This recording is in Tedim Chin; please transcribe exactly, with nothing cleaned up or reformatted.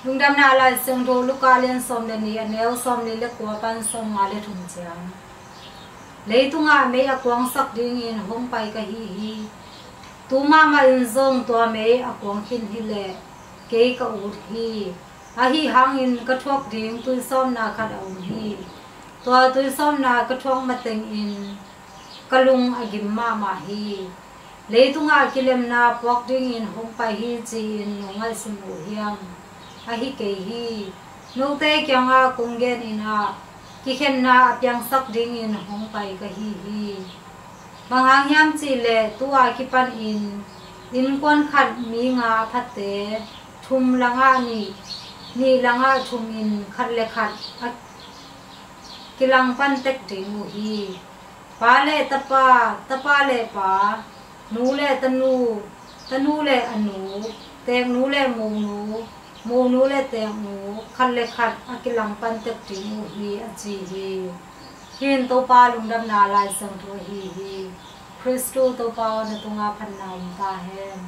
Lungdamna Lai Siangtho Luka lian sawm le nih, a neu sawmli le kua pan sawmnga le thum ciang. Leitungah mei a kuangsak dingin hong pai ka hi hi. Tu mahmah in zong tua mei a kuang khin hi leh kei ka ut hi. Ahi hangin ka thuak ding tuisawmna khat a um hi. Tua tuisawmna ka thuak matengin ka lung a gim mahmah hi. Leitungah kilemna puak dingin hong pai hi ci-in nong ngaihsun uh hiam? Ahi kei hi. Note kiangah kong genin ah, kikhenna a piangsak dingin hong pai ka hi hi. Bang hang hiam cihleh tu-a kipanin innkuan khat mi nga a phatte, thum langah nih, nih langah thum in khat le khat a kilangpan tek ding uh hi. Pa le tapa, tapa le pa, nu le tanu, tanu le a nu, teeknu le monu, monu le teeknu, khat le khat a kilangpan tek ding uh hi, a ci hi. Hih in Topa Lungdamna Lai Siangtho ahi hi. Khristu Topa aw, na tungah phatna om ta hen.